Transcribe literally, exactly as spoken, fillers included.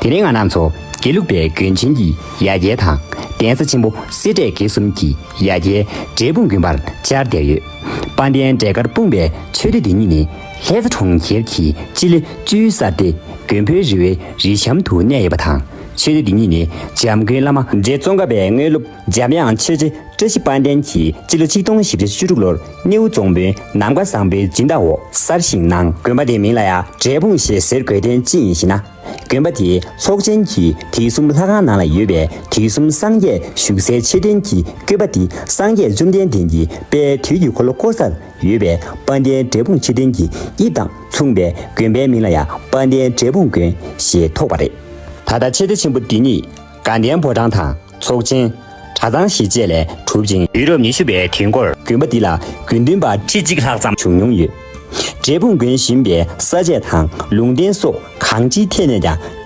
དེ་རིང་ང་རང་ཚོ་དགེ་ལུགས་པའི་དགོན་ཆེན་གྱི་ཡ་གྱལ་དང་། གདན་ས་ཆེན་པོ་སེ་འབྲས་དགེ་གསུམ་གྱི་ཡ་གྱལ་འབྲས་སྤུངས་དགོན་པར་བཅར་བསྡད་ཡོད། དཔལ་ལྡན་འབྲས་དཀར་སྤུངས་པའི་ཆོས་སྡེ་འདི་ཉིད་ནི་ལྷ་ས་གྲོང་ཁྱེར་གྱི་སྤྱི་ལེ་བཅུའི་ས་སྟེང་དགོན་པའི་རི་བོའི་རི་གཤམ་དུ་གནས་ཡོད་པ་དང་། ཆོས་སྡེ་འདི་ཉིད་ནི་འཇམ་མགོན་བླ་མ་རྗེ་ཙོང་ཁ་པའི་དངོས་སློབ་འཇམ་དབྱངས་ཆོས་རྗེ་བཀྲ་ཤིས་དཔལ་ལྡན་གྱིས་སྤྱི་ལོ་ཆིག་སྟོང་བཞི་བརྒྱ་བཅུ་དྲུག་ལོར་སྣེའུ་རྫོང་དཔོན་ནམ་མཁའ་བཟང་པོའི་སྦྱིན་བདག་འོག་གསར་བཞེངས་གནང་། དགོན་པ་དེའི་མིང་ལ་ཡང་འབྲས་སྤུངས་ཞེས་ཟེར་དགོས་དོན་ཅི་ཡིན་ཞེ་ན། དགོན་པ་དེའི་ཚོགས་ཆེན་གྱི་དུས་གསུམ་ལྷ་ཁང་ནང་ལ་ཡོད་པའི་དུས་གསུམ་སངས་རྒྱས་བཞུགས་སའི་མཆོད་རྟེན་གྱི་བཀོད་པ་འདི་སངས་རྒྱས་བཅོམ་ལྡན་འདས་ཀྱི་དཔལ་དུས་ཀྱི་འཁོར་ལོ་བསྐོར་སར་ཡོད་པའི་དཔལ་ལྡན་འབྲས་སྤུངས་མཆོད་རྟེན་གྱི་དབྱིབས་དང་མཚུངས་པས་དགོན་པའི་མིང་ལ་ཡང་དཔལ་ལྡན་འབྲས་སྤུངས་དགོན་ཞེས་ཐོགས་པ་རེད། ད་ལྟ་མཆོད་རྟེན་ཆེན་པོ་འདི་ཉིད་དགའ་ལྡན་ཕོ་བྲང་དང་ཚོགས་ཆེན། གྲྭ་ཚང་ཞེས་བཅས་ལས་གྲུབ་ཅིང་། དུས་རབས་ཉི་ཤུ་པའི་དུས་འགོར་དགོན་པ་འདི་ལ་དགེ་འདུན་པ་ཁྲི་གཅིག་ལྷག་ཙམ་བྱུང་མྱོང་ཡོད། འབྲས་སྤུངས་དགོན་བཞེངས་པའི་ས་དཔྱད་དང་ལུང་བསྟན་སོགས་གང་ཅིའི་ཐད་ནས་ཀྱང་བཀྲ་